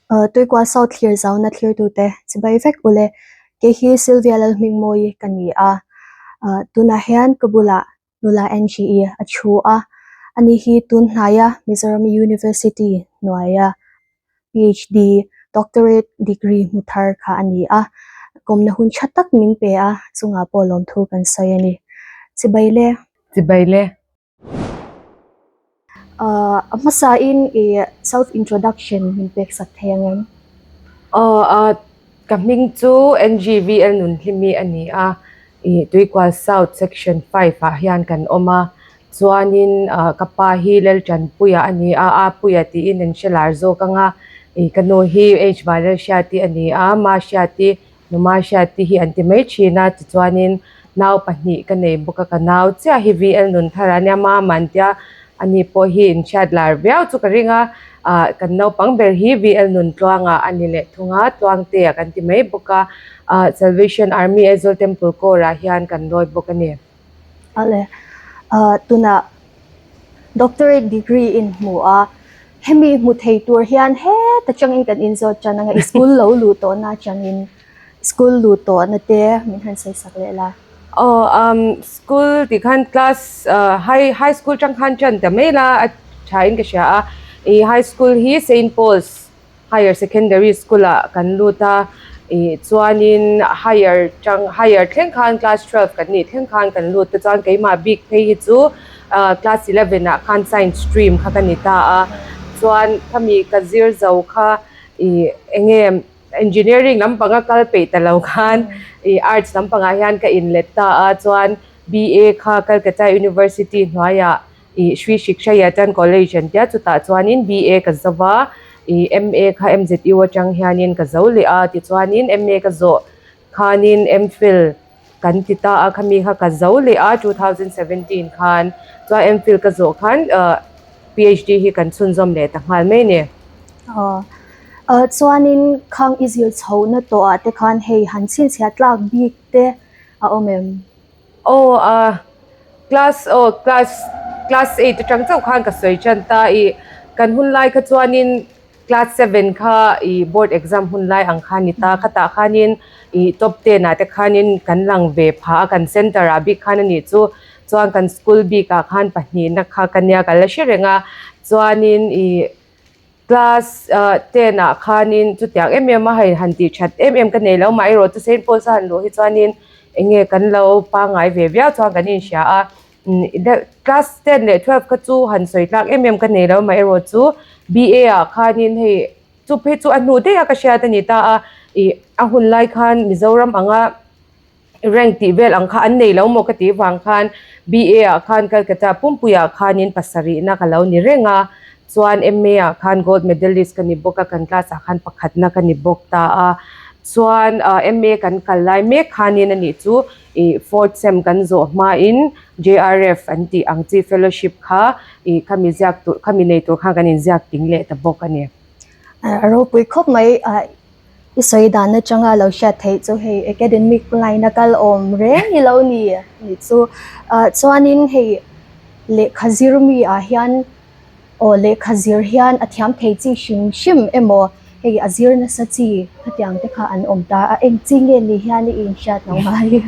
Tuikual South thlir zauna thlirtute chibai vek ule. Kei hi Sylvia Lalhmingmawii ka ni a, tunah hian ka bulah nula Angie-i a thu a. Ani hi tun hnaia Mizoram University hnuaia PhD Doctorate degree hmu thar kha a ni a. Kawmna hun tha tak min pe a, chungah pawh lawmthu kan sawi a ni. Chibai le. Chibai le. A hmasain i self introduction min pek sak thei ang em? Aw a ka hming chu NGVL Nunhlimi a ni a, i Tuikual South Section 5 ah hian kan awm a, chuanin ka pa hi Laltanpuia a ni a, Apuia tiin an hre lar zawk ang a, i ka nu hi H Vanlalhriati a ni a, Mahriati Numa Hriati hi an ti mai thin a, tichuanin nau pahnih ka nei bawk a, ka nau chiah hi VL Nunthara ania Mama an tia, ani pawh hi inhriat lar viau chu ka ring a, ah kan naupang ber hi VL Nuntluanga a ni leh thung a, Tluangtea kan ti mai bawk a, ah Salvation Army Aizawl Temple Corps ah hian kan lawi bawk a ni. Awle, ah tunah Doctorate degree in hmu a, hemi hmu thei tur hian heta changin kan inzawt tan anga i school lo luh tawhna atangin school luh tawhna te min han sawi sak leh la. Aw um school tih khan class high high school tang khan tan ta mai la a tha in ka hria a, i high school hi Saint Paul's Higher Secondary School ah kan lut a, ih chuanin higher tang higher thleng khan class 12 kan nih thleng khan kan lut ta chuan keimah bik phei hi chu ah class 11 ah khan science stream kha ka ni ta a, chuan khami ka zir zo kha ih enge engineering lampanga kal peih ta lo khan ih arts lampangah hian ka inlet ta a, chuan BA kha Calcutta University hnuaiah Ih Sri Shiksha Yatan College an tia chutah chuanin BA ka zo va, ih MA kha MZU atang hianin ka zo leh a, tichuanin MA ka zawh khanin MPhil kan ti ta a, khami kha ka zo leh a 2017 khan, chuan MPhil ka zawh khan PhD hi kan chhunzawm leh ta nghal mai a ni. Aw, chuanin khang i zir chhohna tawhah te khan hei han chhinchhiah tlak bik te a awm em? Aw a class aw class class eight atang chauh khan ka sawi tan ta i kan hun lai kha chuanin class seven kha ih board exam hun lai ang kha a ni ta khatah khanin ih top ten ah te khanin kan lang ve phah a kan center ah bik khan a nih chu chuan kan school bik ah khan pahnihna kha ka nia ka la hre reng a chuanin ih. Class ten ah khanin chutiang em em a hei han tih that em em ka nei lo mah erawh chu Saint Paul's a han luh hi chuanin eng nge kan lo pangngai ve viau chuan kan inhria a class ten leh 12 kha chu han sawi tlak em em ka nei lo mah erawh chu BA ah khanin hei chu phei chu a hnu daih a ka hriat a ni ta a ih a hun lai khan Mizoram anga Rank tih vel ang kha an nei lo maw ka tih vang khan BA ah khan Calcutta pumpui ah khanin pasarihna ka lo ni reng a, chuan MA ah khan gold medalist ka ni bawk a, kan class ah khan pakhatna ka ni bawk ta a, chuan MA kan kal lai mek khanin a nih chu ih fourth sem kan zawh hmain JRF an tih ang chi fellowship kha ih khami ziak tur khami nei tur khan kan inziak ting leh ta bawk a ni. A ropui khawp mai. I sawi dan atanga lo hriat theih chu hei academic line a kal awm reng i lo ni tih chu ah chuanin hei lehkha zir mi ah hian aw lehkha zir hian a thiam thei chi hrim hrim emaw hei a zir nasa chi khatiang te kha an awm ta a eng chi nge ni hian i inhriat lo ngai.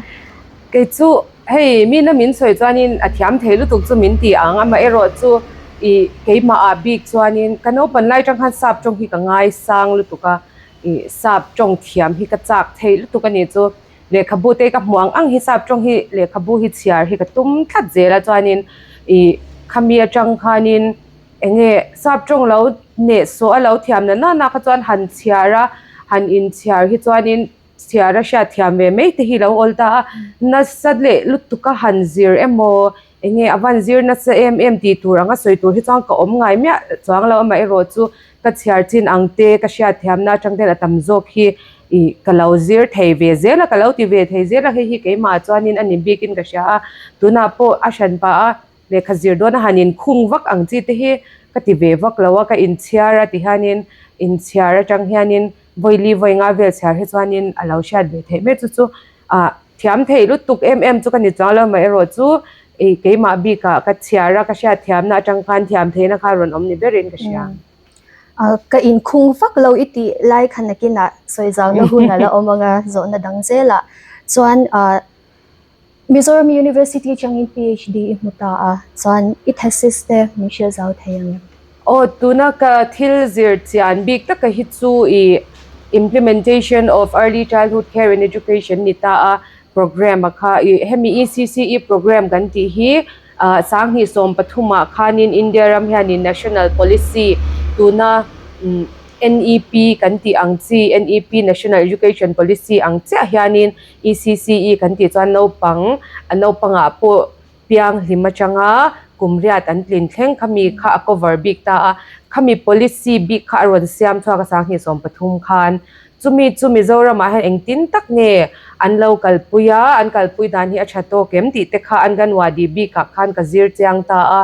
Kei chu hei mi na min sawi chuanin a thiam thei lutuk chu min ti ang amaherawh chu ih keimah ah bik chuanin ka naupan lai atang khan sap tawng hi ka ngaisang lutuk a ih sap tawng thiam hi ka chak thei lutuk a ni chu lehkhabu te ka hmuh ang ang hi sap tawng hi lehkhabu hi chhiar hi ka tum tlat zel a chuanin ih khami atang khanin eng nge sap tawng lo hnehsawh a lo thiam na nana kha chuan han chhiar a han inchhiar hi chuanin. Chhiar a hriat thiam ve mai te hi lo awl ta a, nasa leh lutuk a han zir emaw eng nge a van zir nasa em em tih tur anga sawi tur hi chuan ka awm ngai miah chuang lo amaherawh chu ka chhiar chin ang te ka hriat thiamna atang ten a tam zawk hi ih ka lo zir thei ve zel a ka lo ti ve thei zel a hei hi keimah chuanin a ni bikin ka hria a tunah pawh a hran pah a lehkha zir dawn a han inkhung vak ang chi te hi ka ti ve vak lo a ka inchhiar a ti hianin inchhiar atang hianin. Vawili vawi nga vel chhiar hi chuanin a lo hriat ve theih mai chu chu ah thiam theih lutuk em em chu ka ni chuang lo amaherawh chu ih keimah bikah ka chhiar a ka hriat thiamna atang khan thiam theihna kha rawn awm ni berin ka hria. Ka inkhung vak lo i tih lai kha nakinah sawi zauna hun a la awm ang a, zawhna dang zelah chuan Mizoram University atangin PhD i hmu ta a, chuan i thesis te min hrilh zau thei ang em? Aw, tuna ka thil zir chian bik taka hi chu i Implementation of Early Childhood Care and Education ni ta a, program a kha i hemi ECCE program kan tih hi Sanghnih 13 ah khanin India ram hianin National Policy tuna NEP kan tih ang chi NEP National Education Policy ang chiah hianin ECCE kan tih chuan naupang a naupangah pawh piang hlim atanga kum riat an tlin thleng khami kha a cover bik ta a khami policy bik kha a rawn siam chhuak a Sanghnih 13 khan Chumi chu Mizoramah hian engtin tak nge an lo kalpui a, an kalpui dan hi a tha tawk em tih te kha Anganwadi bikah khan ka zir chiang ta a.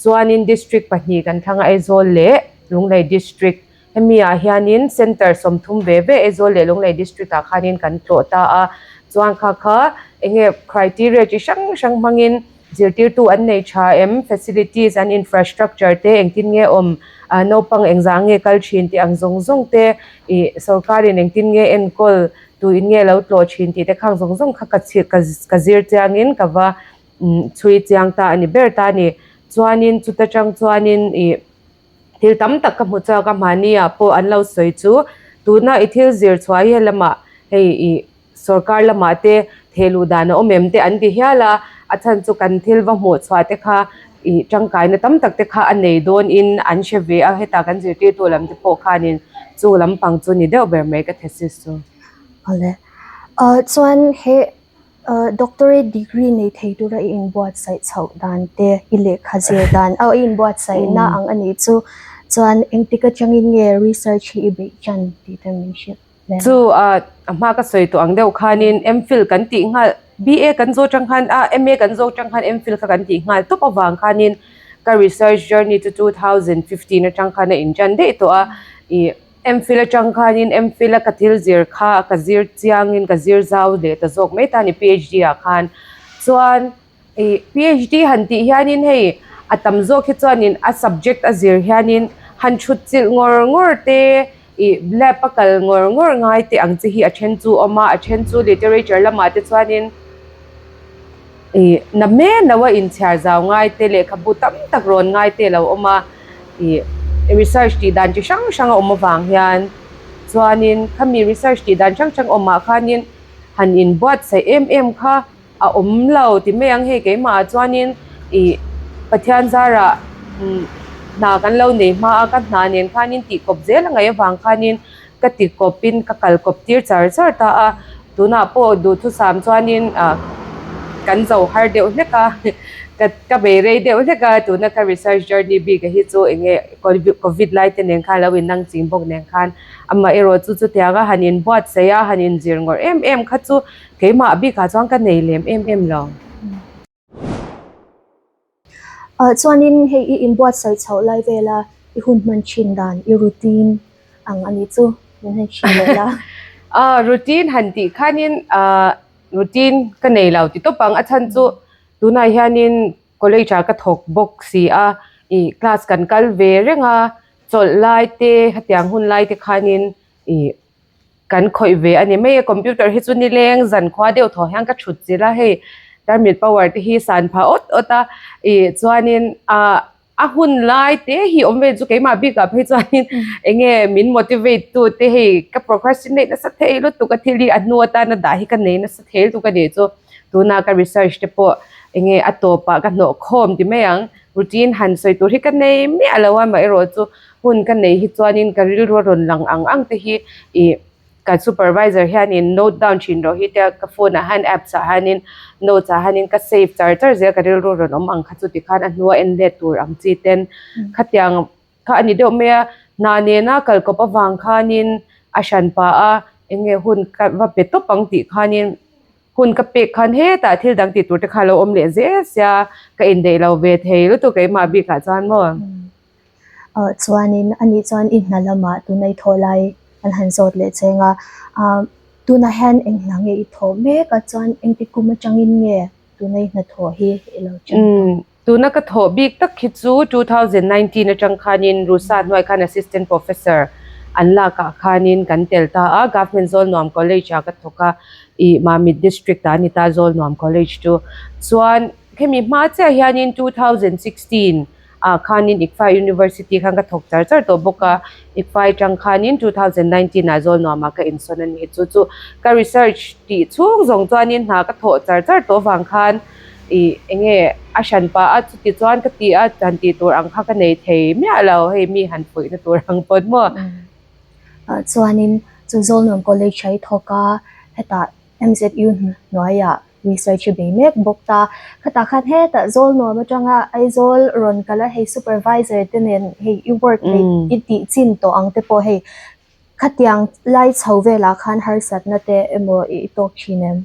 Chuanin District pahnih kan thlang a, Aizawl leh Lunglei District. Hemi ah hianin Centre 30 ve ve Aizawl leh Lunglei District ah khanin kan tlawh ta a. Chuan kha kha enge criteria chi hrang hrang hmangin Zirtirtu an nei tha em? Facilities an infrastructure te engtin nge awm? Naupang engzah nge kal thin tih ang zawng zawng te ih sorkarin engtin nge enkawl tuin nge lo tlawh thin tih te khang zawng zawng kha ka ka zir chiangin ka va chhui chiang ta a ni ber ta a ni. Chuanin chuta tang chuanin ih thil tam tak ka hmu chak a mahni ah pawh an lo sawi chu tuna i thil zir chhuah hi helamah hei ih Sorkar lamah te thehluh dan a awm em te an ti hial a, a chhan chu kan thil va hmuh chhuah te kha ih tangkaina tam tak te kha a nei dawn in an hre ve a, heta kan zirtirtu lam te pawh khanin chu lampang chu ni deuh ber mai ka thesis chu. Awle. Chuan he doctorate degree nei thei tura i inbuatsaih chhoh dan te, i lehkha zir dan a i inbuatsaihna ang a nih chu, chuan engtik atangin nge research hi i beih tan tih te min hrilh. Chu a hma ka sawi tawh ang deuh khanin MPhil kan tih nghal BA kan zawh tang khan a MA kan zawh tang khan MPhil kha kan tih nghal tawp avang khanin ka research journey chu 2015 atang khan a intan daih tawh a ih MPhil atang khanin MPhil a ka thil zir kha ka zir chiangin ka zir zau leh ta zawk mai ta a ni PhD ah khan chuan Ih PhD han tih hianin hei a tam zawk hi chuanin a subject a zir hianin han thut chilh ngawr ngawr te ih lab a kal ngawr ngawr ngai te ang chi hi a then chu a awm a a then chu literature lamah te chuanin ih na men lo a inchhiar zau ngai te lehkhabu tam tak rawn ngai te a lo awm a ih research tih dan chi hrang hrang a awm avang hian chuanin khami research tih dan hrang hrang awmah khanin han inbuatsaih em em kha. A awm lo ti mai ang hei keimah ah chuanin ih Pathian zarah hna kan lo nei hma a ka hna nen khanin tih kawp zel a ngaih avang khanin ka ti kawpin ka kal kawp tir char char ta a tunah pawh duhthusam chuanin ah kan zo har deuh hlek a ka ka bei rei deuh hlek a tuna ka research journey bik a hi chu eng nge covid lai te nen khan lo inang ching bawk nen khan amaherawh chu chutiang a han inbuatsaih a han inzir ngawrh em em kha chu. Keimah bikah chuan ka nei lem em em lo. Chuanin hei i inbuatsaih chhoh lai vela i hun hman thin dan, i routine ang a nih chu min han hrilh leh la. Routine han tih khanin routine ka nei lo ti tawp ang. A chhan chu tunah hianin college ah ka thawk bawk si a, ih class kan kal ve reng a, chawlh lai te hetiang hun lai te khanin ih Kan khawih ve a ni mai a, computer hi chu nileng zan khua deuh thaw hian ka thut chilh a, hei tarmit power te hi san phah awt awt a, ih chuanin ah a hun lai te hi awm vel chu keimah bikah phei chuanin eng nge min motivate tu te hei ka procrastinate nasa thei lutuk a thil hi a hnu atana dah hi ka nei nasa thei lutuk a nih chu tuna ka research te pawh eng nge a tawpah ka hnawh khawm ti mai ang routine han sawi tur hi ka nei miah lo a amaherawh chu Hun ka nei hi chuanin ka rilru a rawn lang ang ang te hi ih ka supervisor hianin note down thin rawh hi tia ka phone ah hian apps ah hianin notes ah hianin ka save char char zel ka rilru rawn awm ang kha chu tikhan a hnua en let tur ang chi ten khatiang kha a ni deuh mai a hna nena kal kawp avang khanin a hran pah a eng nge hun ka va pe tawp ang tih khanin. Hun ka pek khan hetah thil dang tih tur te kha a lo awm leh zel sia ka indaih lo ve thei lutuk keimah bikah chuan maw. Chuanin ani chuan i hna lamah tuna i thawh lai an han zawt leh cheng a, tunah hian eng hna nge i thawh mek a chuan engti kum atangin nge tuna i hnathawh hi i lo chen tawh? Tuna ka thawh bik tak khi chu 2019 atang khanin Rusa hnuai khan Assistant Professor an lakah khanin kan tel ta a, Government Zawlnuam College ah ka thawk a, ih Mamit District ah a ni ta Zawlnuam College chu. Chuan khemi hma chiah hianin 2016 ah khanin ICFAI University khan ka thawk char char tawh bawk a, ICFAI atang khanin 2019 ah Zawlnuam ah ka insawn a ni. Chu chu ka research tih chhung zawng chuanin hna ka thawh char char tawh vang khan ih eng nge a hran pah a chuti chuan ka ti a han tih tur ang kha ka nei thei miah lo hei mi han fuihna tur ang pawn maw. Ah chuanin chu Zawlnuam College a i thawk a hetah MZU hnuaiah research i bei mek bawk ta khatah khan hetah Zawlnuam atanga Aizawl rawn kal a hei supervisor te nen hei i work theih i tih chin tawh ang te pawh hei Khatiang lai chho velah khan harsatna te emaw i tawk thin em?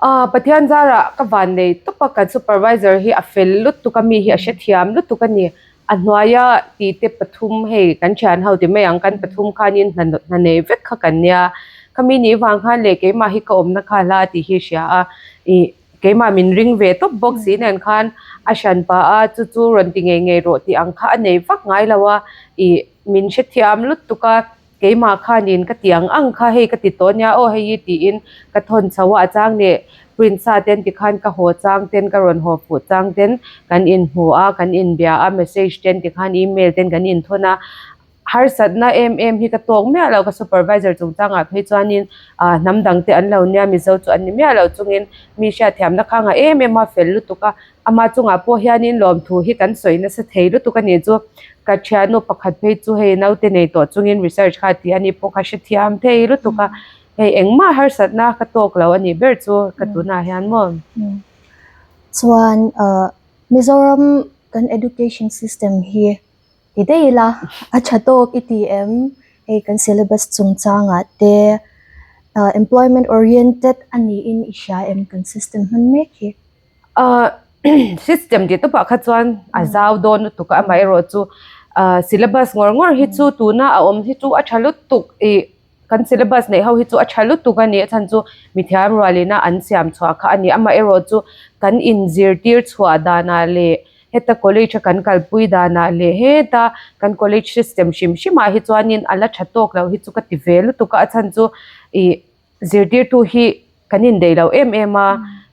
Aw, Pathian zarah ka van nei tawp a, kan supervisor hi a fel lutuk a, mi hi a hrethiam lutuk a ni. A hnuaia tih te pathum hei kan thian ho ti mai ang, kan pathum khanin hna hna nei vek kha kan nia. Khami nih vang khan leh keimah hi ka awmna kha hla tih hi hria a, ih keimah min ring ve tawp bawk si nen khan a hran pah a, chu chu rawn ti ngei ngei rawh tih ang kha a nei vak ngai lo a, ih. Min hrethiam lutuk a, keimah khanin ka ti ang ang kha hei ka ti tawh nia aw hei hi tiin ka thawn chho a, a chang leh Prince-a ten tikhan ka haw chang ten ka rawn haw fuh chang ten kan inhmu a, kan inbia a, message ten tikhan email ten kan inthawn a, harsatna em em hi ka tawk miah lo ka supervisor chungchangah phei chuanin ah hnam dang te an lo nia Mizo chu an ni miah lo chungin mi hriatthiamna kha ngah em em a fel lutuk a. Ama chungah pawh hianin lawmthu hi kan sawi nasa thei lutuk a ni chu ka thiannu pakhat phei chu hei naute nei tawh chungin research kha tih a ni pawh kha hrethiam thei lutuk a, hei engmah harsatna ka tawk lo a nih ber chu ka tunah hian maw. Chuan Mizoram kan education system hi ti daih ila a tha tawk i ti em? Hei kan syllabus chungchangah te employment oriented a niin i hria em kan system hman mek hi? System tih tawpah kha chuan a zau dawn lutuk a, amaherawh chu syllabus ngawr ngawr hi chu tuna a awm hi chu a tha lutuk ih kan syllabus neih ho hi chu a tha lutuk a ni a chhan chu mithiam rualina an siam chhuah kha a ni amaherawh chu kan inzirtir chhuah danah leh heta college a kan kalpui danah leh heta kan college system hrim hrimah hi chuanin a la tha tawk loh hi chu ka ti ve lutuk a, a chhan chu ih zirtirtu hi kan indeih lo em em a,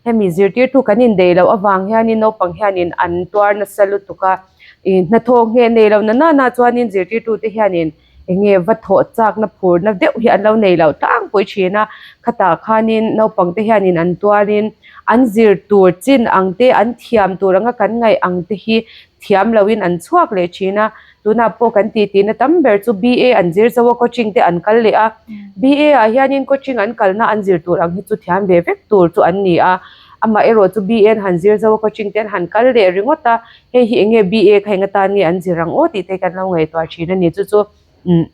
hemi zirtirtu kan indeih loh avang hianin naupang hianin an tuar nasa lutuk a, ih hnathawh ngheh nei lo na nana chuanin zirtirtute hianin eng nge va thawh chakna phurna deuh hi an lo nei lo tlangpui thin a, khatah khanin naupangte hianin an tuarin an zir tur chin ang te an thiam tur anga kan ngaih ang te hi thiam loin an chhuak leh thin a. Tunah pawh kan tih tihna tam ber chu BA an zir zo a, coaching te an kal leh a. BA ah hianin coaching an kalna an zir tur ang hi chu thiam ve vek tur chu an ni a. Amaherawh chu BA an han zir zo a, coaching te an han kal leh ringawt a, hei hi eng nge BA kha eng atan nge an zir ang aw tih te hi kan lo ngaihtuah thin a ni. Chu chu umm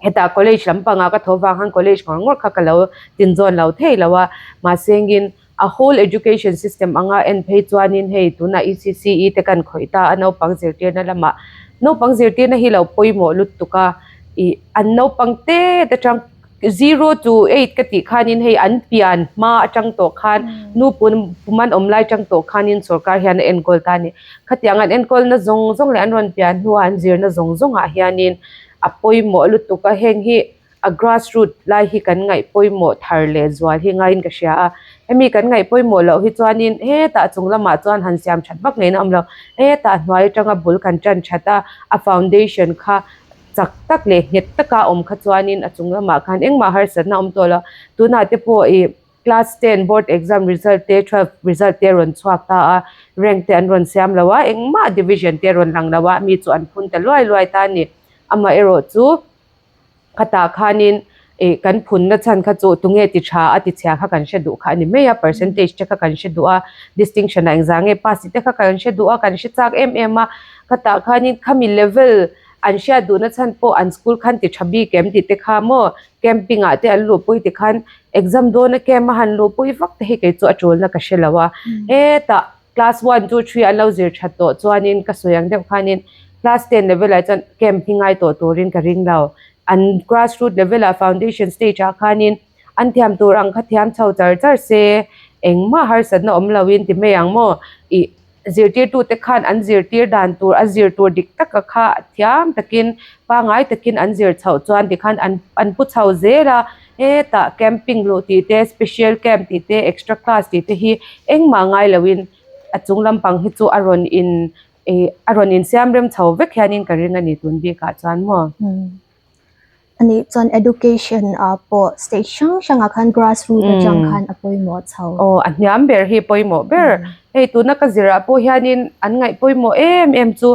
hetah college lampangah ka tho vang khan college ngawr ngawr kha ka lo tinzawn lo thei lo a, mahse engin A whole education system anga en phei chuanin hei tunah ECCE te kan khawih ta a, naupang zirtirna lamah naupang zirtirna hi lo pawimawh lutuk a, ih an naupang te te tang zero to eight ka tih khanin hei an pian hma atang tawh khan nu pum pum an awm lai tang tawh khanin sorkar hian a enkawl ta a ni. Khatiang an enkawlna zawng zawng leh an rawn pian hnua an zirna zawng zawngah hianin a pawimawh lutuk a, heng hi a grass root lai hi kan ngaih pawimawh thar leh zual hi ngaiin ka hria a, hemi kan ngaih pawimawh loh hi chuanin hetah chung lamah chuan han siam that vak ngeiin a awm lo, hetah hnuai atanga bul kan tan that a, a foundation kha chak tak leh nghet taka a awm kha chuanin a chung lamah khan engmah harsatna a awm tawh lo, tunah te pawh ih class ten board exam result te twelve result te a rawn chhuak ta a, rank te an rawn siam lo a, engmah division te a rawn lang lo a, mi chu an phun ta luai luai ta a ni, amaherawh chu. Khatah khanin ih kan phunna chhan kha chu tunge ti tha a ti chhia kha kan hre duh kha a ni mai a, percentage te kha kan hre duh a, distinction ah engzah nge pass tih te kha kan hre duh a, kan hre chak em em a. Khatah khanin khami level an hriat duhna chhan pawh an school khan ti tha bik em tih te kha maw camping ah te an luhpui ti khan exam dawna camp a han luhpui vak te hi kei chu a tulna ka hre lo a, hetah Class one, two, three an lo zir that tawh chuanin ka sawi ang deuh khanin class ten level ah chuan camp hi ngai tawh turin ka ring lo. An grass root level ah foundation stage ah khanin an thiam tur ang kha thiam chho char char se engmah harsatna awm loin ti mai ang maw ih Zirtirtute khan an zirtir dan tur a zir tur dik taka kha thiam takin pangai takin an zir chhoh chuan tikhan an an pu chho zel a, hetah camping luh tih te special camp tih te extra class tih te hi engmah ngai loin a chung lampang hi chu a rawn in ih a rawn insiam rem chho vek hianin ka ring a ni tun bikah chuan maw. Anih chuan education ah pawh state hrang hrangah khan grass root atang khan a pawimawh chho. Aw a hniam ber hi pawimawh ber. Hei tuna ka zirah pawh hianin an ngaih pawimawh em em chu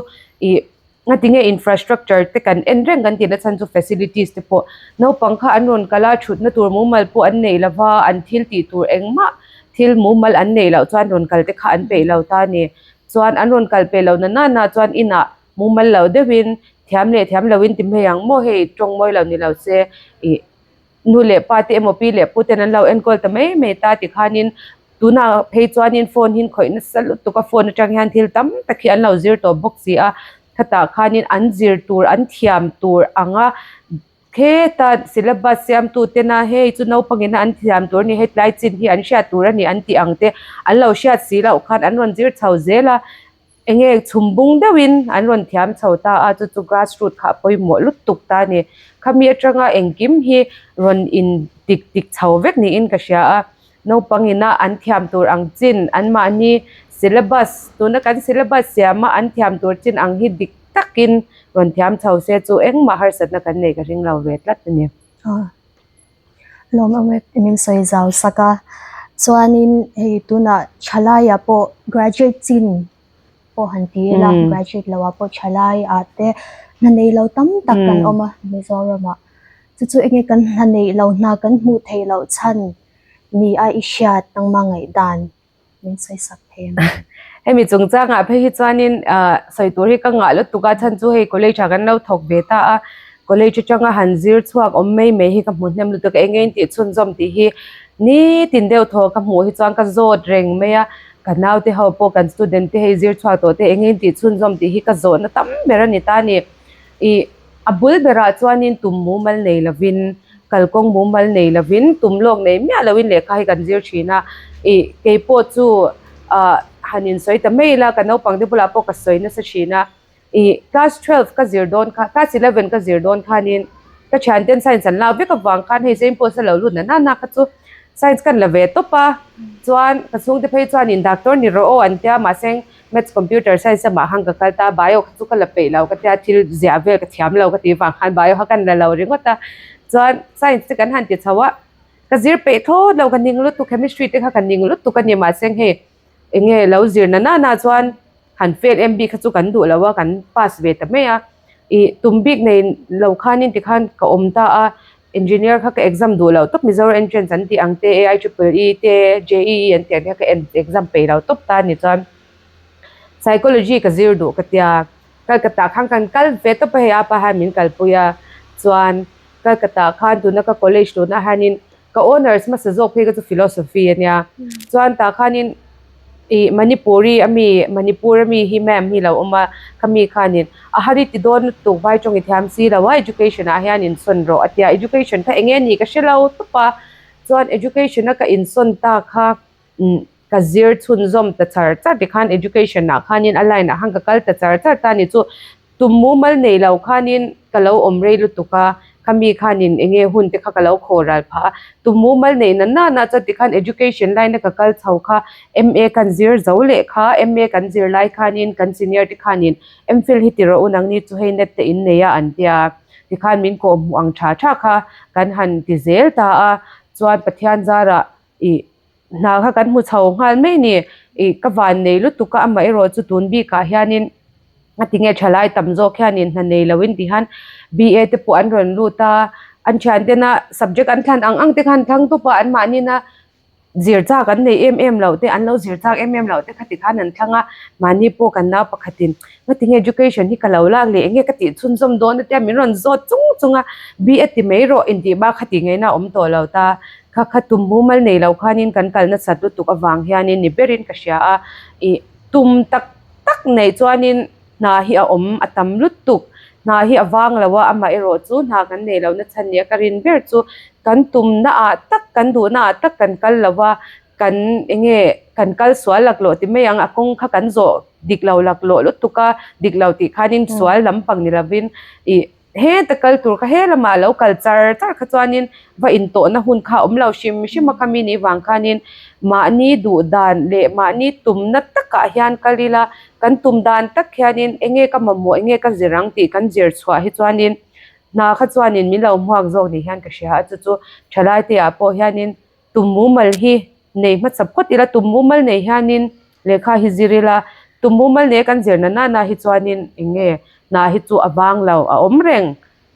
ih ngatinge infrastructure te kan en reng kan tihna chhan chu facilities te pawh naupang kha an rawn kal a thutna tur mumal pawh an neih lova an thil tih tur engmah thil mumal an neih loh chuan rawn kal te kha an peih lo ta a ni. Chuan an rawn kal peih loh na nana chuan inah Mumal lo deuhin thiam leh thiam loin ti hmei ang maw hei tawng mawi lo ni lo se ih nu leh pa te emaw pi leh pu ten an lo enkawl ta mai mai ta tikhanin tunah phei chuanin phone hi khawih nasa lutuk a phone atang hian thil tam tak hi an lo zir tawh bawk si a khatah khanin an zir tur an thiam tur anga Kheta syllabus siamtu tena hei chu naupangin an thiam tur a ni, hetlai chin hi an hriat tur a ni an tih ang te an lo hriat si loh khan an rawn zir chho zel a, eng nge chhum bung deuhin an rawn thiam chho ta a, chu chu grass root kha a pawimawh lutuk ta a ni. Khami atanga engkim hi rawn in tik tik chho vek niin ka hria a, naupangina an thiam tur ang chin anmahni syllabus tuna kan syllabus siama an thiam tur chin ang hi dik takin rawn thiam chho se chu engmah harsatna kan nei ka ring lo ve tlat a ni. Lawm awm e min sawi zau sak a, chuanin hei tunah thalaiah pawh graduate chin pawh han ti ila graduate loah pawh thalaiah te hna nei lo tam tak kan awm a Mizoramah chu chu enge kan hna neih lo hna kan hmuh theih loh chhan ni a i hriat nangmah ngaihdan. min sawi sak thei ang. Hemi chungchangah phei hi chuanin ah sawi tur hi ka ngah lutuk a chhan chu hei college ah kan lo thawk ve ta a college atanga han zir chhuak awm mai mai hi ka hmu hnem lutuk a eng eng tih chhunzawm tih hi nitin deuh thaw ka hmuh hi chuan ka zawt reng mai a ka naute ho pawh kan student te hei zir chhuak tawh te eng eng tih chhunzawm tih hi ka zawhna tam ber a ni ta a ni ih A bul berah chuanin tum mumal nei lovin, kalkawng mumal nei lovin, tum lawk nei miah loin lehkha hi kan zir thin a. Ih, kei pawh chu ah han insawi ta mai ila, ka naupang te bulah pawh ka sawi nasa thin a. Ih, class twelve ka zir dawn kha, class eleven ka zir dawn khanin ka thianten science an lak vek avang khan hei Saint Paul's a lo lut na na na kha chu science kan la ve tawp a. Chuan ka chhungte phei chuanin doctor ni rawh aw an tia mahse Maths computer science lamah khan ka kal ta a, bio kha chu ka la peih lo ka tia thil ziah vel ka thiam lo ka tih vang khan bio kha kan la lo ringawt a, chuan science te kan han ti chho a, ka zir peih thlawt lo ka ning lutuk chemistry te kha ka ning lutuk a ni mahse hei eng nge lo zir na na na chuan han fail em bik kha chu kan duh lo a kan pass ve ta mai a, ih tum bik nei lo khanin tikhan ka awm ta a. Engineer kha ka exam duh loh tawp Mizoram entrance an tih ang te A I triple E te JEE an tih ang te kha ka exam peih lo tawp ta a ni chuan Psychology ka zir duh ka tia Calcutta khan kan kal ve tawp a hei apa hian min kalpui a chuan Calcutta khan tuna ka college tunah hianin ka honours hmasa zawk phei kha chu philosophy a nia chuan tah khanin Ih Manipuri a mi Manipur a mi hi ma'am hi lo awm a khami khanin a hari ti dawn lutuk vai tawng i thiam si lo a education ah hian insawn rawh a tia education kha eng nge ni ka hre lo tawp a chuan education a ka insawn ta kha umm ka zir chhunzawm ta char char tikhan education ah khanin a line ah khan ka kal ta char char ta a ni chu. Tum mumal nei lo khanin ka lo awm rei lutuk a, khami khanin eng nge hun te kha ka lo khaw ral phah a, tum mumal nei na na na chuan tikhan education line a ka kal chho kha MA kan zir zo leh kha, MA kan zir lai khanin kan senior te khanin MPhil hi ti rawh u nangni chu hei net te in nei a an tia, tikhan min kawh hmuh ang tha tha kha kan han ti zel ta a, chuan Pathian zarah ih hna kha kan hmu chho nghal mai a ni, ih ka van nei lutuk a amaherawh chu tun bikah hianin a tinge thalai tam zawk hianin hna nei loin ti hian B A te pawh an rawn lut a, an thian tena subject an thlan ang ang te khan thlang tawp a anmahni-na zir chak an nei em em loh te an lo zir chak em em loh te khati khan an thlang a, mahni pawh kan nau pakhatin ngatinge education hi ka lo lak leh enge ka tih chhunzawm dawn a tia min rawn zawt chung chung a, B A ti mai rawh intih bak khati ngaihna a awm tawh lo ta. Kha kha tum mumal nei lo khanin kan kal nasat lutuk avang hianin ni berin ka hria a, ih tum tak tak neih chuanin hna hi a awm a tam lutuk, hna hi a vang lo a, amaherawh chu hna kan nei lohna chhan nia ka rin ber chu kan tumna ah tak kan duhna ah tak kan kal lo a, Kan enge kan kal sual laklawh ti mai ang, a kawng kha kan zawh dik lo laklawh lutuk a, dik lo tih khanin sual lampang ni lovin ih heta kal tur kha he lamah lo kal char char kha chuanin va intawhna hun kha a awm lo hrim hrim a khami nih vang khanin mahni duh dan leh mahni tumna takah hian kal ila kan tum dan tak hianin enge ka mamawh enge ka zir ang tih kan zir chhuah hi chuanin hna kha chuanin min lo hmuak zawk ni hian ka hria a chu chu thalai te ah pawh hianin Tum mumal hi nei hmasa phawt ila, tum mumal nei hianin lehkha hi zir ila, tum mumal nei kan zir na nana hi chuanin eng nge hna hi chu a vang lo, a awm reng.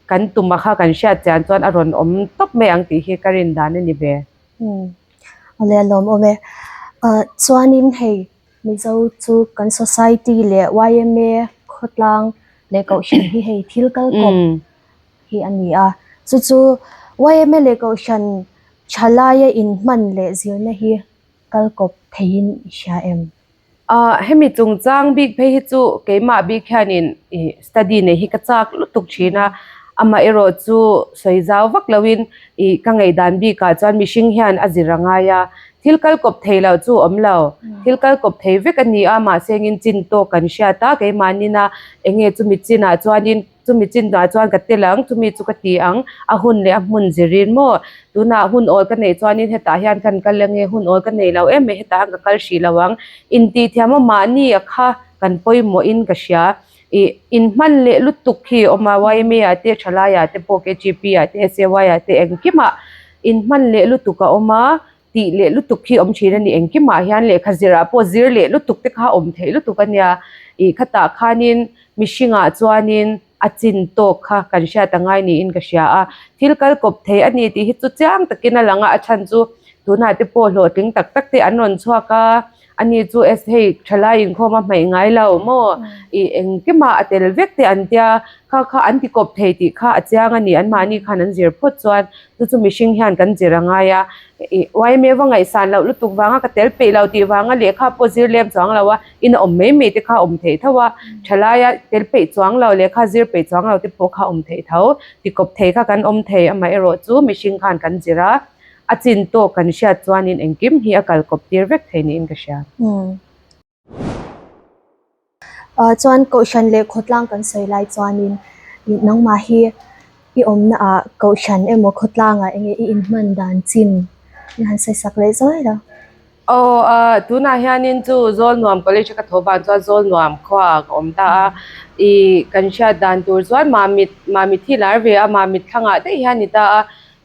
Kan tum a kha kan hriat chian chuan a rawn awm tawp mai ang tih hi ka rin dan a ni ve. Umm awle a lawm awm e. Chuanin hei Mizo chu kan society leh yma khawtlang leh kohhran hi hei thil kal kawp hi a ni a. Chu chu yma leh kohhran Thalaia inhman leh zirna hi kal kawp theiin i hria em? Ahh hemi chungchang bik phei hi chu keimah bik hianin ih study nei hi ka chak lutuk thin a, amaherawh chu sawi zau vak loin ih ka ngaihdan bikah chuan mihring hian a zir a ngai a, thil kal kawp thei loh chu awm lo, thil kal kawp thei vek a ni a mahse engin chin tawk kan hriat a keimahnin a enge chumi chinah chuanin Chumi chinah chuan ka tel ang, chumi chu ka ti ang, a hun leh a hmun zirin maw? Tunah hun awl ka neih chuanin hetah hian kan kal ange, hun awl ka nei lo em mai hetah hian ka kal hrih lo ang. Intihthiam a mahni a kha kan pawimawhin ka hria. Ih inhman leh lutuk hi a awm a, yma ah te, thalai ah te pawh, KGP ah te, SAY ah te engkimah inhman leh lutuk a awm a, tih leh lutuk hi awm thin a ni. Engkimah hian lehkha zirah pawh zir leh lutuk te kha awm theih lutuk a nia. Ih khatah khanin mihringah chuanin a chin tawk kha kan hriat a ngai niin ka hria a. Thil kal kawp thei a ni tih hi chu chiang takin a lang a, a chhan chu tunah te pawh hlawhtling tak tak te an rawn chhuak a. Ani chu es hei thalai inkhawm a hmaih ngai lo maw? Ih engkimah a tel vek te an tia, kha kha an ti kawp thei tih kha a chiang a ni, anmahni khan an zir phawt chuan chu chu mihring hian kan zir a ngai a. Ih yma va ngaihsan loh lutuk vanga ka tel peih lo tih vanga lehkha pawh zir lem chuang lo a, in a awm mai mai te kha a awm theih tho a, thalaia tel peih chuang lo lehkha zir peih chuang lo te pawh kha a awm theih tho, ti kawp thei kha kan awm thei amaherawh chu mihring khan kan zir a. A chin tawk kan hriat chuanin engkim hi a kal kawp tir vek thei niin ka hria. Chuan Kohhran leh khawtlang kan sawi lai chuanin nangmah hi i awmna ah Kohhran emaw khawtlangah enge i inhman dan chin i han sawi sak leh zuai lo. Aw a tunah hianin chu Zawlnuam College a ka tho vang chuan Zawlnuam khuaah ka awm ta a, ih kan hriat dan tur chuan Mamit Mamit hi lar ve a Mamit thlangah daih hian ni ta a.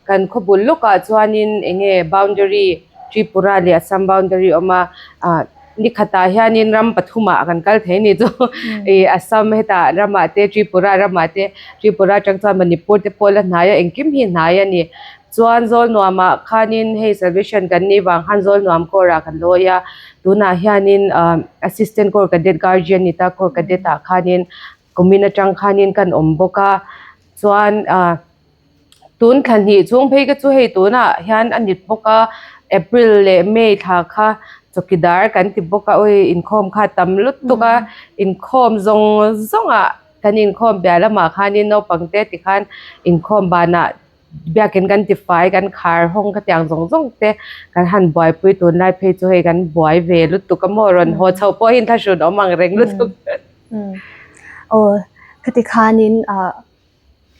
Kan khaw bul lawkah chuanin eng nge boundary Tripura leh Assam boundary a awm a, ah ni khatah hianin ram pathumah kan kal thei a ni chu ih Assam hetah ramah te Tripura ramah te Tripura atang chuan Manipur te pawh la hnai a engkim hi hnai a ni. Chuan Zawlnuamah khanin hei salvation kan nih vang khan Zawlnuam corps ah kan lawi a, tunah hianin ah assistant corps cadet guardian ni ta corps cadet ah khanin kumin atang khanin kan awm bawk a chuan ah. Tun thla hnih chhung phei ka chu hei tunah hian a nit bawk a, April leh May thla kha chawkidar kan ti bawk a awi inkhawm kha a tam lutuk a, inkhawm zawng zawngah kan inkhawm piah lamah khanin naupang te tikhan inkhawm banah biakin kan ti fai kan khar hawng ka tiang zawng zawng te kan han buaipui tunlai phei chu hei kan buai ve lutuk a maw rawn haw chho pawh hi inthlahrun awm ang reng lutuk. Aw khati khanin ah.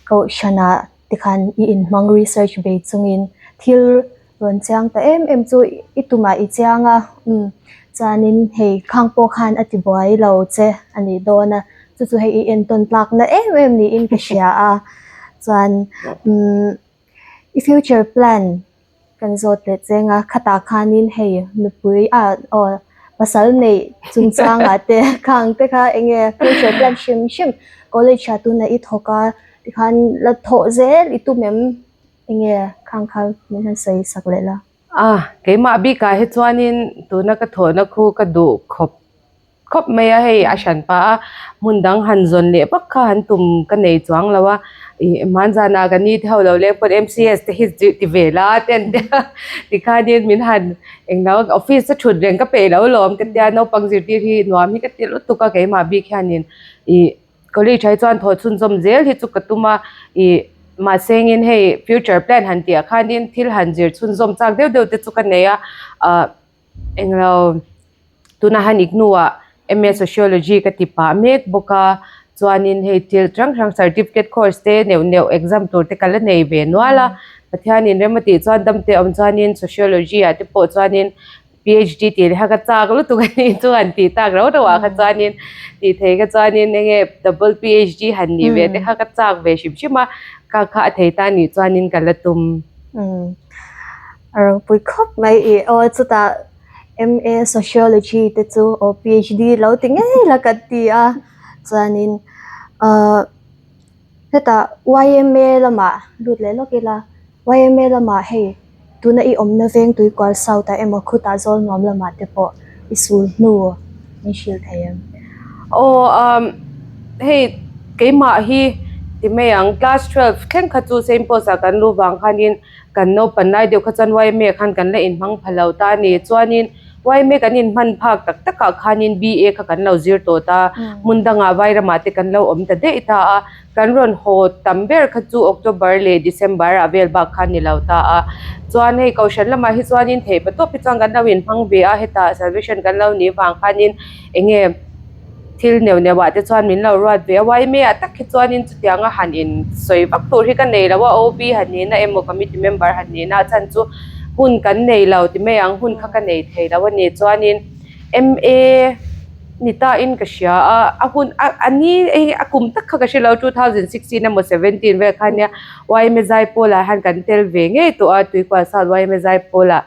Kohhranah tikhan i inhmang research bei chungin thil rawn chiang ta em em chu i tumah i chiang a, umm chuanin hei khang pawh khan a ti buai lo che a nih dawn a, chu chu hei i entawn tlakna em em niin ka hria a, chuan umm i future plan Kan zawt leh cheng a, khatah khanin hei nupui ah aw pasal neih chungchangah te khang te kha eng nge future plan hrim hrim college ah tunah i thawk a tikhan la thawh zel i tum em eng nge khang kha min han sawi sak leh la. A keimah bikah hi chuanin tuna ka thawhna khu ka duh khawp khawp mai a hei a hran pah a hmun dang han zawn leh vak kha han tum ka nei chuang lo a ih hmanzanah ka ni te ho lo leng pawn M C S te hi ti ve la te an tia tikhanin min han englo office a thut reng ka peih lo lawm ka tia naupang zirtir hi nuam hi ka ti lutuk a keimah bik hianin ih college ah hi chuan thawh chhunzawm zel hi chu ka tum a ih mahse engin hei future plan han tih ah khanin thil han zir chhunzawm chak deuh deuh te chu ka nei a ah. Englo tunah hian IGNOU-ah MA Sociology ka ti pah mek bawk a, chuanin hei thil hrang hrang certificate course te neuh neuh exam tur te ka la nei ve nual a, Pathianin rem a tih chuan dam te awm chuanin Sociology ah te pawh chuanin PhD tih leh kha ka chak lutuk a nih chu han tih tak rauh rauh ah kha chuanin tih thei kha chuanin enge double PhD han nih ve te kha ka chak ve hrim hrim a, ka kha a thei ta nih chuanin ka la tum. A ropui khawp mai i aw chutah MA Sociology te chu aw PhD lo ti ngei la ka ti a chuanin ahh hetah YMA lamah lut leh lawk ila YMA lamah hei tuna i awmna veng Tuikual South ah emaw khutah zawl nuam lamah te pawh i sul hnu min hrilh thei em? Aw umm hei keimah hi ti mai ang class twelve thleng kha chu Saint Paul's ah kan luh vang khanin Kan naupan lai deuh kha chuan YMA khan kan la inhmang pha lo ta a ni. Chuanin YMA kan inhman phak tak takah khanin BA kha kan lo zir tawh ta. Hmun dangah Vairamah te kan lo awm ta daih ta a. Kan rawn haw tam ber kha chu October leh December ah vel bak kha a ni lo ta a. Chuan hei Kohhran lamah hi chuanin theih patawp hi chuan kan lo inhmang ve a, hetah Salvation kan lo nih vang khanin eng nge, Thil neuh neuh ah te chuan min lo ruat ve a, YMA ah tak hi chuanin chutianga han in sawi vak tur hi ka nei lo a, OB han nihna emaw committee member han nihna a chhan chu hun kan nei lo ti mai ang, hun kha ka nei thei lo a ni. Chuanin MA ni ta in ka hria a, a hun a a ni hei a kum tak kha ka hre lo 2016 emaw 17 vel kha ania YMA Zaipawl ah hian kan tel ve ngei tawh a, Tuikual South YMA Zaipawl ah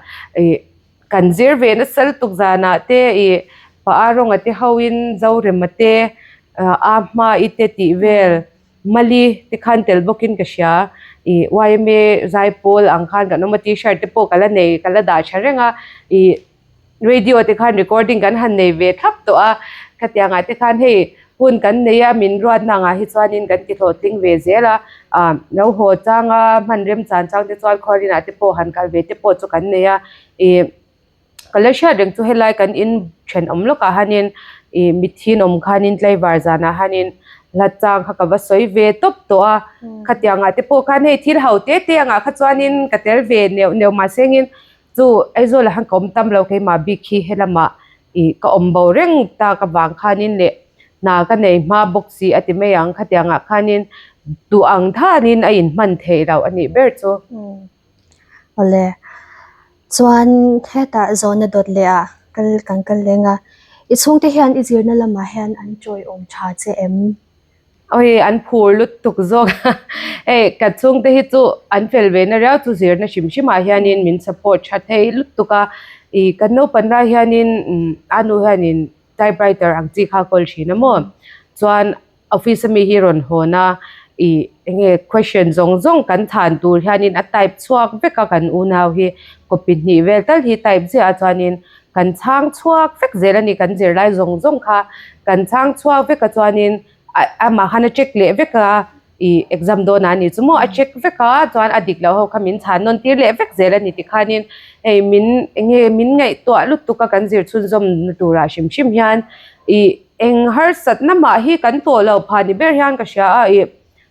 ih Kan zir ve nasa lutuk zanah te ih Pa Rawnga te hoin Zorema te A Hma-i te tih vel Mali te khan tel bawkin ka hria. Ih YMA zaipawl ang khan kan awm a t-shirt te pawh ka la nei ka la dah tha reng a ih radio te khan recording kan han nei ve thlap tawh a khatiangah te khan hei Hun kan nei a, min ruatna angah hi chuanin kan ti hlawhtling ve zel a, ah lo haw changa hman remchan chang te chuan khuarinah te pawh han kal ve te pawh chu kan nei a, ih ka la hriat reng chu helai kan in thenawm lawkah hianin ih mitthi in awm khanin tlaivar zanah hianin hla chang kha ka va sawi ve tawp tawh a, khatiangah te pawh khan hei thil ho te te angah kha chuanin ka tel ve neuh neuh mahsengin Chu Aizawl ah hian ka awm tam lo keimah bik hi helamah ih ka awm bo reng tak avang khanin leh hna ka nei hma bawk si a ti mai ang khatiang ah khanin duh ang thanin a inhman theih loh a nih ber chu. Awle, chuan hetah zawhna dawt leh ah kal kan kal leng a, i chhungte hian i zirna lamah hian an tawiawm tha che em? Awi an phur lutuk zawk a, hei ka chhungte hi chu an fel ve na riau chu zirna hrim hrim ah hianin min support tha thei lutuk a, ih kan naupan lai hianin a nu hianin typewriter ang chi kha a kawl thin a maw chuan office ami hi rawn hawn a ih enge question zawng zawng kan chhan tur hianin a type chhuak vek a kan unau hi copy hnih vel tal hi type ziah a chuanin kan chhang chhuak vek zel a ni kan zirlai zawng zawng kha kan chhang chhuak vek a chuanin amah khan a check leh vek a ih exam dawnah a ni chu maw a check vek a chuan a dik loh ho kha min chhan nawn tir leh vek zel a ni tikhanin hei min eng nge min ngaihtuah lutuk a kan zir chhunzawm na turah hrim hrim hian ih eng harsatna mah hi kan tawh loh phah ni ber hian ka hria a ih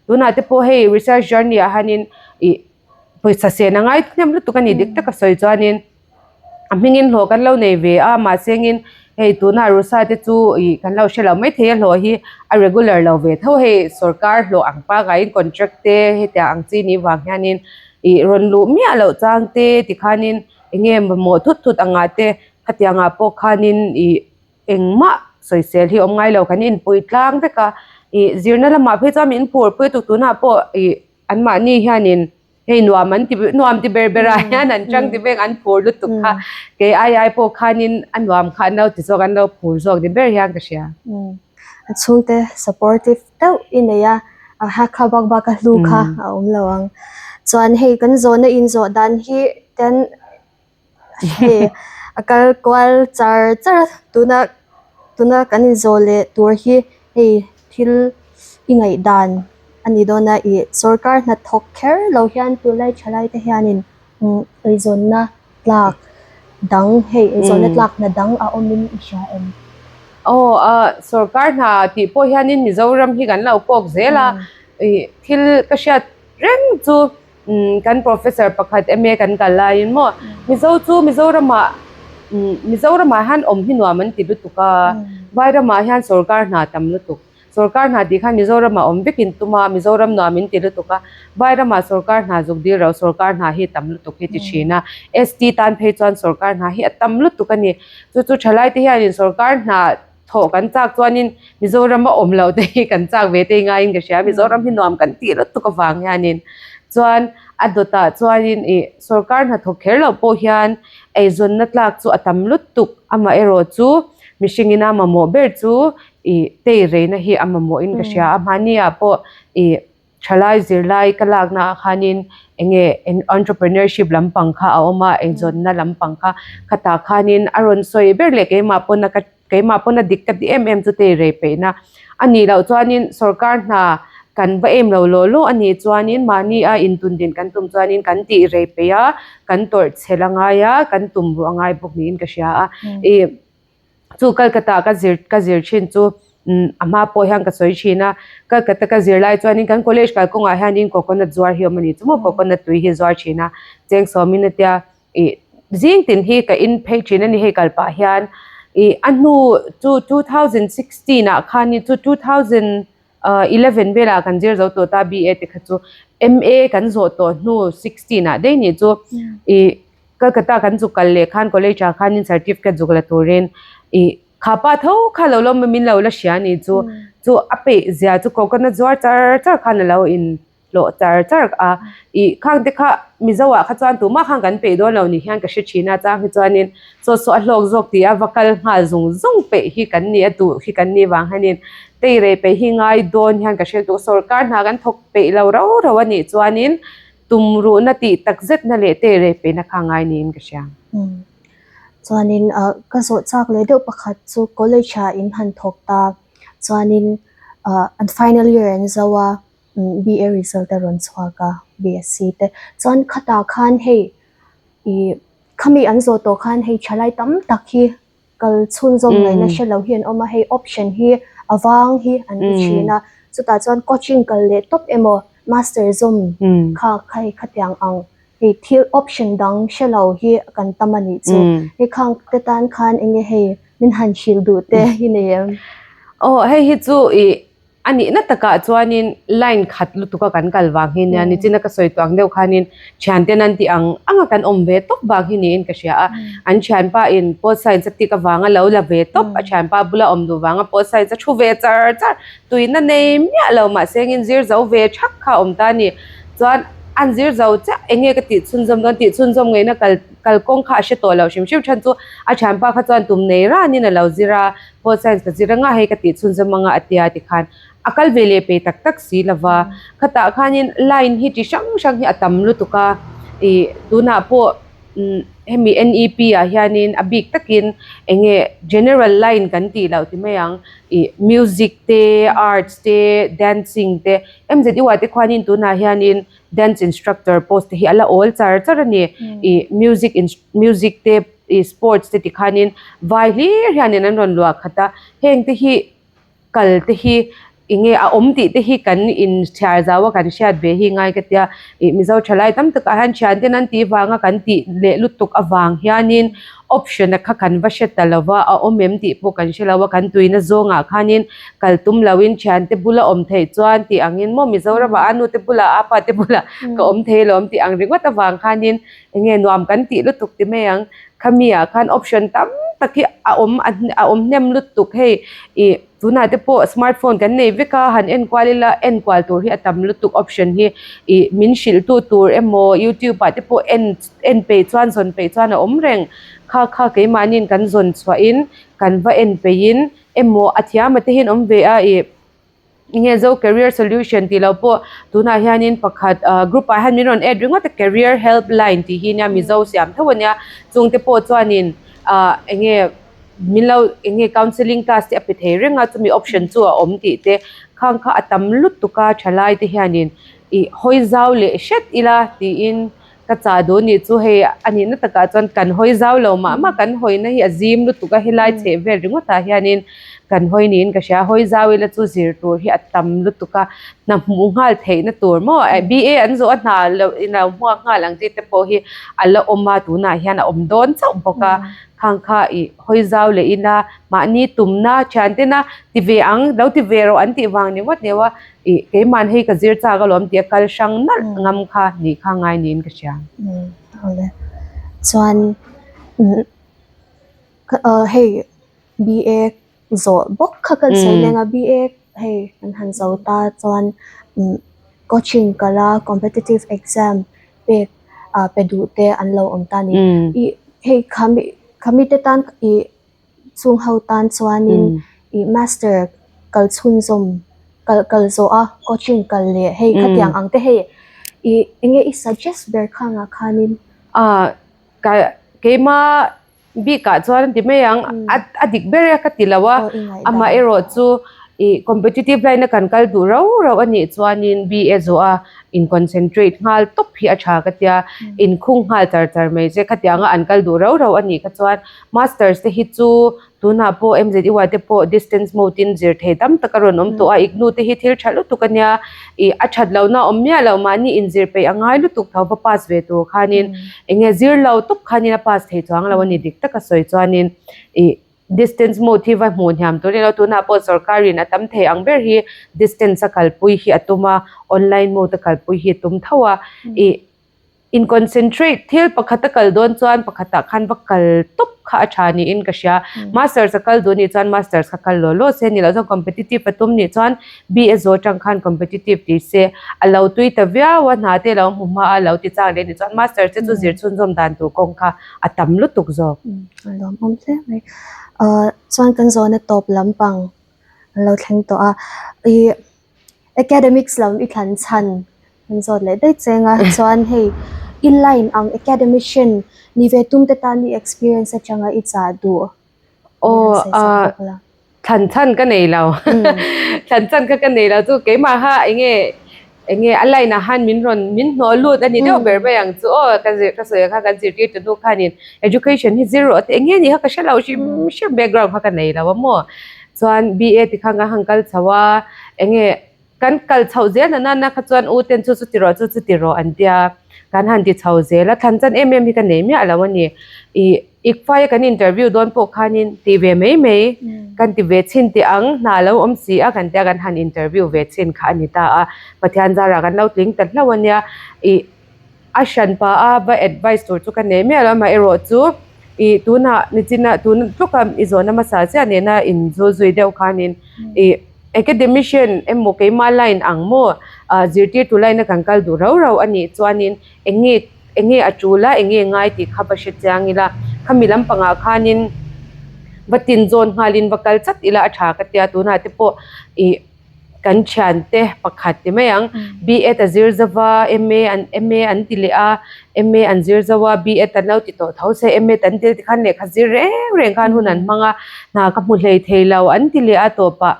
tunah te pawh hei research journey ah hianin ih pawisa sen a ngai hnem lutuk a ni dik taka sawi chuanin. A hmingin hlawh kan lo nei ve a mahsengin hei tuna Rusa te chu ih kan lo hre lo maithei a hlawh hi a regular lo ve tho hei sorkar hlawh ang pangaiin contract te hetiang ang chi nih vang hianin ih rawn luh miah loh chang te tikhanin eng nge mamawh thut thut angah te khatiangah pawh khanin ih engmah sawisel hi awm ngai lo kan inpui tlang vek a ih zirna lamah phei chuan min phur pui tuk tunah pawh ih anmahni hianin. Hei nuam an ti nuam ti ber berah hian an chang ti vek an phur lutuk kha kei ai ai pawh khanin a nuam kha an lo ti zawk an lo phur zawk ni ber hian ka hria. A chhungte supportive deuh i nei a, a ha kha bak bak a hlu kha a awm lo ang. Chuan hei kan zawhna inzawh dan hi ten Hei a kal kual char char a tuna tuna kan inzawh leh tur hi hei thil i ngaih dan a ni dawn a ih sawrkar hnathawk kher lo hian tunlai thalai te hianin umm eizawnna tlak dang hei eizawnna tlak hna dang a awmin i hria em? Aw a sawrkar hna tih pawh hianin Mizoram hi kan lo kawk zel a ih thil ka hriat reng chu. Kan professor pakhat MA kan kal laiin maw Mizo chu Mizoramah Mizoramah hian awm hi nuam an ti lutuk a, Vairamah hian sorkar hna tam lutuk. Sorkar hna tih khan Mizoramah awm vek in tum a, Mizoram nuam in ti lutuk a, Vairamah sorkar hna zuk dil rau sorkar hna hi tam lutuk hi ti thin a, ST tan phei chuan sorkar hna hi a tam lutuk a ni. Chu chu thalai te hianin sorkar hna thawh kan chak chuanin Mizoram a awm loh te hi kan chak ve te ngaiin ka hria, Mizoram hi nuam kan tih lutuk avang hianin chuan a dawtah chuanin ih sorkar hnathawk kher loh pawh hian eizawnna tlak chu a tam lutuk amaherawh chu mihringin a mamawh ber chu ih tei reina hi a mamawhin ka hria a, mahni ah pawh ih thalai zirlai ka lakna ah khanin eng nge entrepreneurship lampang kha a awm a eizawnna lampang kha khatah khanin a rawn sawi ber leh keimah pawn a ka keimah pawn a dik ka ti em em chu tei rei peihna a nih loh chuanin sorkar hna kan va em lo law law a nih chuanin mahni a intundin kan tum chuanin kan tih rei peih a kan tawrh chhel a ngai a kan tum ruh a ngai bawk niin ka hria a ih. Chu Calcutta ka zir ka zir thin chu umm a hma pawh hian ka sawi thin a, Calcutta ka zir lai chuanin kan college kalkawngah hianin coconut zuar hi a awm a ni chu maw coconut tui hi a zuar thin a, cheng sawmin a tia ih zing tin hi ka in phei thin a ni hei kal pah hian ih a hnu chu 2016 ah khanin chu 2011 velah kan zir zo tawh ta BA te kha chu MA kan zawh tawh hnu 16 ah daih ni chu ih. Calcutta kan zuk kal leh khan college ah khanin certificate zuk la turin ih kha pa tho kha lo lawm min lo la hria ni chu chu a peih zia chu coconut zuar char char khan a lo in hlawh char char a ih khang te kha Mizo ah kha chuan tumah khan kan peih dawn lo ni hian ka hre thin a chang hi chuanin chaw saw a hlawk zawk tih a va kal nghal zung zung peih hi kan ni a duh hi kan nih vang hianin teirei peih hi ngai dawn hian ka hre duh sorkar hna kan thawk peih lo rau rau a nih chuanin Tumruhna tih tak zetna leh te reh peihna kha ngai niin ka hria. Chuanin ka zawh chak leh deuh pakhat chu college ah in han thawk ta chuanin an final year an zo a BA result a rawn chhuak a BSc te chuan khatah khan hei ih khami an zawh tawh khan hei thalai tam tak hi kal chhunzawm ngaihna hre lo hi an awm a, hei option hi a vang hi an ti thin a, chutah chuan coaching kal leh tawp emaw master zawm kha kha hei khatiang ang hei thil option dang hre lo hi kan tam a nih chu, hei khang te tan khan enge hei min han hrilh duh te hi nei em? Aw hei hi chu ih A nihna takah chuanin line khat lutuka kan kal vang hi nia, nichina ka sawi tuang deuh khanin thianten an tih ang anga kan awm ve tawp vang hi niin ka hria a. An thianpa in pol science a tik avanga lo la ve tawp, a thianpa bula awm duh vanga pol science a thu ve char char, tuina nei miah lo mahse engin zir zo ve thak kha a awm ta a ni. Chuan an zir zo chiah eng nge ka tih chhunzawm dawn tih chhunzawm ngaihna kal kalkawng kha a hre tawh lo hrim hrim chhan chu a thianpa kha chuan tum nei ranin a lo zir a. Pol science ka zir anga hei ka tih chhunzawm anga a tia tikhan a kal ve leh pe tak tak si lova khatah khanin line hi chi hrang hrang hi a tam lutuk a ih tunah pawh umm hemi N E P ah hianin a bik takin eng nge general line kan tih loh ti mai ang ih music te arts te dancing te M Z U ah te khuanin tunah hianin dance instructor post te hi a la awl char char a ni ih music music te. ih sports te tikhanin vai hlir hianin an rawn luah khat a heng te hi kal te hi eng nge a awm tih te hi kan inthiar zau a kan hriat ve hi ngai ka tia ih mizo thalai tam takah hian thian ten an tih vanga kan tih leh lutuk avang hianin option a kha kan va hre ta lo va a awm em tih pawh kan hre lo a kan tuina zawngah khanin kal tum loin thian te bula awm theih chuan tih angin maw Mizoramah a nu te bulah a pa te bulah ka awm thei lo tih ang ringawt avang khanin Eng nge nuam kan tih lutuk ti mai ang, khami ah khan option tam tak hi a awm a awm hnem lutuk hei ih tunah te pawh smartphone kan nei vek a han enkual ila enkual tur hi a tam lutuk option hi ih min hrilh tu tur emaw youtube ah te pawh en en peih chuan zawn peih chuan a awm reng kha kha keimahniin kan zawn chhuah in kan va en peih in emaw a thiam a te hian awm ve a ih. Enge Zo Career Solution tih loh pawh tunah hianin pakhat ah group ah hian min rawn add ringawt a Career Help Line tih hi nia Mizo siam tho ania chung te pawh chuanin ah enge min lo enge counselling class te a pe thei reng a chumi option chu a awm tih te khang kha a tam lutuk a thalai te hianin ih hawi zau leh hret ila tiin Ka chah duh nih chu hei a nihna takah chuan kan hawi zau lo mah mah kan hawina hi a zim lutuk a helai chheh vel ringawtah hianin kan hawi niin ka hria hawi zau ila chu zir tur hi a tam lutuk a hna hmuh nghal theihna tur maw B_A an zawh a hna lo ilo hmuak nghal ang chi te pawh hi a la awm a tunah hian a awm dawn chauh bawk a. Khang kha i hawi zau leh ina mahni tumna thiantena ti ve ang lo ti ve rawh an tih vang ni ngawt neu a i keimahni hei ka zir chak alawm tih a kal hrang nalh ngam kha nih kha ngai niin ka hria. Awle chuan hei BA zawh bawk kha kan sawi leng a BA hei kan han zo ta chuan coaching kal a competitive exam pek ah pe duh te an lo awm ta a ni. Ih hei khami khami te tan ih chung ho tan chuanin ih master kal chhunzawm kal kal zawh a coaching kal leh hei khatiang ang te hei ih eng nge i suggest ber khangah khanin. Ah ka keima Bikah chuan an ti mai ang, a dik ber e ka ti lo a, amaherawh chu ih competitive line a kan kal duh rau rau a nih chuanin BA zawh a in concentrate nghal tawp hi a tha ka tia, inkhung nghal char char mai che khatianga an kal duh rau rau a nih kha chuan masters te hi chu tunah pawh MZUI te pawh distance mode in zir thei tam tak a rawn awm tawh a, IGNOU te hi thil tha lutuk a nia, ih a that lohna awm miah loh mahni inzir peih a ngai lutuk tho va pass ve tur khanin Eng nge zir lo tawp khanin a pass thei chuang lo a ni dik taka sawi chuanin ih distance mode hi va hmuh hniam tur a ni lo tunah pawh sorkarin a tam thei ang ber hi distance a kalpui hi a tum a online mode a kalpui hi a tum tho a ih in concentrate thil pakhat a kal dawn chuan pakhatah khan va kal tawp kha a tha niin ka hria masters a kal duh nih chuan masters kha kal law law se a ni loh chuan competitive a tum nih chuan BS zawh atang khan competitive tih se a lo tui ta viau a, hna te a lo hmu hma a, a lo ti chak leh ni chuan master te chu zir chhunzawm dan tur kawng kha a tam lutuk zawk. A lawmawm hle mai. Ahh chuan kan zawhna tawp lampang an lo thleng tawh a, ih academics lam i thlan chhan kan zawt leh daih cheng a, chuan hei i line ang academician ni ve tum te tan i experience atanga i chah duh. Aw ah thlan chhan ka nei lo thlan chhan kha ka nei lo chu keimah kha eng nge eng nge a line ah khan min rawn min hnawh lut a ni deuh ber mai ang chu aw ka zir ka sawi ang kha kan zirtirtu hnu khanin education hi zir rawh tih eng nge ni kha ka hre lo hrim hrim background kha ka nei lo a maw chuan BA tikhan ka han kal chho a eng nge Kan kal chhoh zel na nana kha chuan u ten chu chu ti rawh chu chu ti rawh an tia kan han ti chho zel a, thlan chan em em hi ka nei miah lo a ni. Ih Ikfaia kan interview dawn pawh khanin ti ve mai mai kan ti ve chhin teh ang hna lo awm si a kan tia kan han interview ve chhin kha a ni ta a, Pathian zarah kan lo tling ta hlauh a nia. Ih A hran pa a va advice tur chu ka nei miah lo amaherawh chu ih tunah nichina tun tluka i zawhna hmasa chiah nena in zul zui deuh khanin ih academician emaw keimah line ang maw ah zirtirtu line a kan kal duh rau rau a nih chuanin eng nge eng nge a tul a eng nge ngai tih kha va hre chiang ila khami lampangah khanin va tinzawn nghalin va kal chat ila a tha ka tia tunah te pawh ih. Kan thiante pakhat ti mai ang B.Ed a zir zo va M.A an M.A an ti leh a M.A an zir zo a B.Ed an lo ti tawh tho se M.A an ti khan lehkha zir reng reng khan hun an hmang a hna ka hmu hlei thei lo an ti leh a tawpah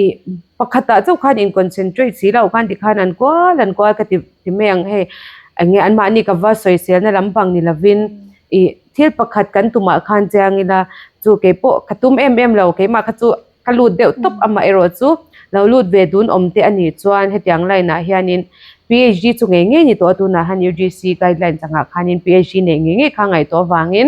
ih pakhatah chauh khan in concentrate si loh khan tikhan an kual an kual ka ti ti mai ang hei eng nge anmahni ka va sawiselna lampang ni lovin ih thil pakhat kan tumah khan chiang ila chu keipawh ka tum em em lo keimah kha chu. Ka lut deuh tawp amaherawh chu lo lut ve dun awm te a nih chuan hetiang line ah hianin PhD chu ngei ngei ni tawh a tunah hian UGC guidelines angah khanin PhD neih ngei ngei kha ngaihtuah avangin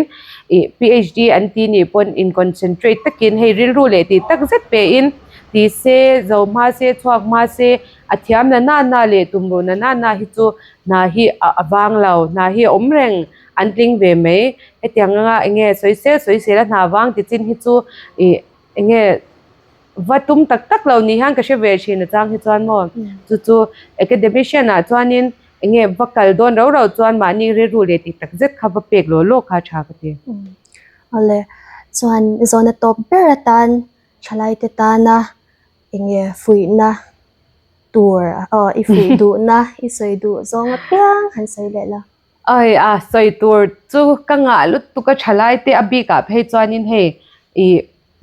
ih PhD an ti nih pawn in concentrate takin hei rilru leh tih tak zet pe in ti se zo hma se chhuak hma se a thiam na na na leh tumruh na na na hi chu hna hi a vang lo hna hi a awm reng an tling ve mai hetiang anga enge sawisel sawisel a hna vang ti chin hi chu ih. Eng nge va tum tak tak lo ni hian ka hre ve thin a chang hi chuan maw chu chu academician ah chuanin eng nge va kal dawn rau rau chuan mahni rilru leh tih tak zet kha va pek law law kha a tha ka ti. Awle chuan zawhna tawp ber atan thalai te tana eng nge fuihna tur aw i fuih duhna i sawi duh zawng apiang han sawi leh la. Ai a sawi tur chu ka ngah lutuk a thalai te a bikah phei chuanin hei ih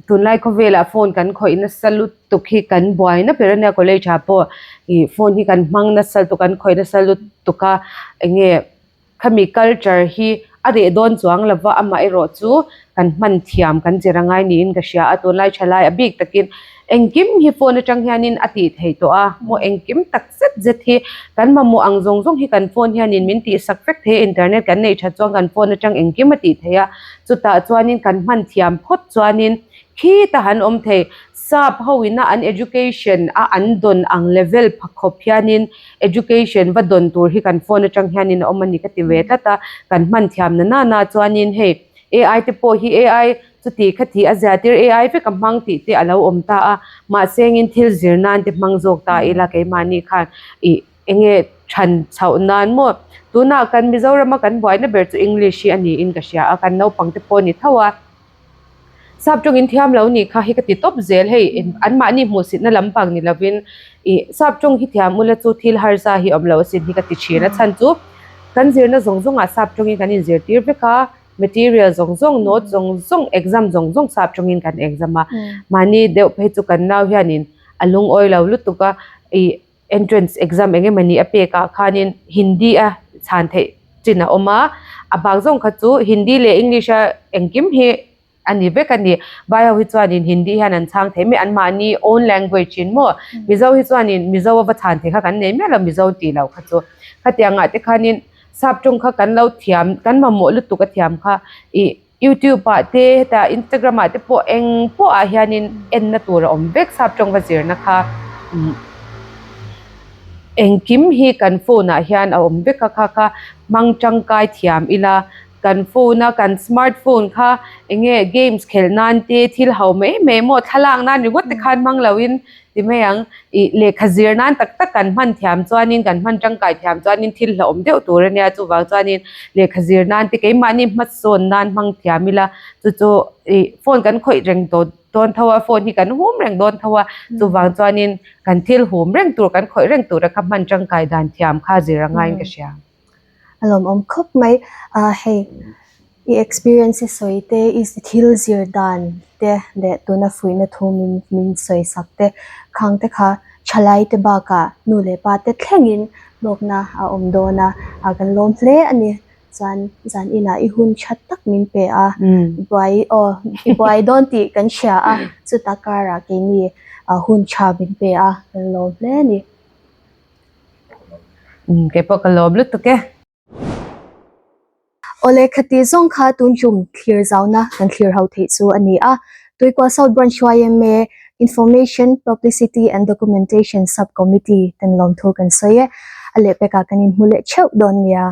tunlai khawvelah phone kan khawih nasa lutuk hi kan buai na ber ania college ah pawh ih phone hi kan hmang nasa lutuk kan khawih nasa lutuk a eng nge khami culture hi a reh dawn chuang lova amaherawh chu kan hman thiam kan zir angai niin ka hria a tunlai thalai a bik takin. Engkim hi phone atang hianin a tih theih tawh a, maw engkim tak zet zet hi kan mamawh ang zawng zawng hi kan phone hianin min tihsak vek thei a, internet kan neih that chuan kan phone atang engkim a tih theih a, chutah chuanin kan hman thiam phawt chuanin khita han awm thei. Sap ho ina an education a an dawn ang level pha khawp hianin education va dawn tur hi kan phone atang hianin a awm a ni ka ti ve tlat a, kan hman thiam na nana chuanin hei AI te pawh hi AI Chuti kha thi a ziatir AI vek a hmang tih te a lo awm ta a, mahse engin thil zir nan te hmang zawk ta ila keimahni khan ih enge than chhoh nan maw tunah kan Mizorama kan buaina ber chu English hi a niin ka hria a, kan naupang te pawh a ni tho a, sap tawngin thiam lo nih kha hi ka ti tawp zel hei anmahni hmuhsitna lampang ni lovin ih sap tawng hi thiam ula chu thil harsa hi awm lo asin hi ka ti thin a chhan chu kan zirna zawng zawngah sap tawngin kan inzirtir vek a. Material zawng zawng, note zawng zawng, exam zawng zawng sap tawngin kan exam a. Mahni deuh phei chu kan nau hianin a lungawi lo lutuk a, ih entrance exam eng emawni a pek ah khanin Hindi a chhan theih chin a awm a, a bak zawng kha chu Hindi leh English a engkim hi a ni vek a ni. Vai ho hi chuanin Hindi hian an chhang thei mai, anmahni own language in maw. Mizo hi chuanin Mizo a va chhan thei kha kan nei miah lo, Mizo tih loh kha chu. Khatiang ah te khanin Sap tawng kha kan lo thiam, kan mamawh lutuk a thiam kha ih youtube ah te hetah instagram ah te pawh eng pawh ah hianin enna tur a awm vek sap tawng va zirna kha umm engkim hi kan phone ah hian a awm vek a kha kha hmang tangkai thiam ila kan phone a kan smart phone kha eng nge games khelh nan te thil ho mai mai maw thlalak nan ringawt te khan hmang lo in Ti mai ang, ih lehkha zir nan tak tak kan hman thiam chuanin kan hman tangkai thiam chuanin thil hlauhawm deuh tur a nia, chuvang chuanin lehkha zir nan te keimahni hmasawn nan hmang thiam ila chu chu ih phone kan khawih reng tawh dawn tho a, phone hi kan hum reng dawn tho a, chuvang chuanin kan thil hum reng tur kan khawih reng tur a kha hman tangkai dan thiam kha zir a ngaiin ka hria. A lawmawm khawp mai. Ah hei i experience i sawi te, i thil zir dan te leh tuna fuihna thu min min sawi sak te khang te kha thalai te bakah nu leh pa te thlengin hlawkna a awm dawn a, ah kan lawm hle a ni. Chuan zan inah i hun tha tak min pe a, i buai aw i buai dawn tih kan hria a, chuta karah keini hun tha min pe a, kan lawm hle a ni. Umm kei pawh ka lawm lutuk e. Awle khati zawng kha tun hlum thlir zauna kan thlir ho theih chu a ni a. Tuikua South Branch yma Information, Publicity and Documentation Sub Committee ten lawmthu kan sawi e. A lehpekah kan inhmu leh theuh dawn nia.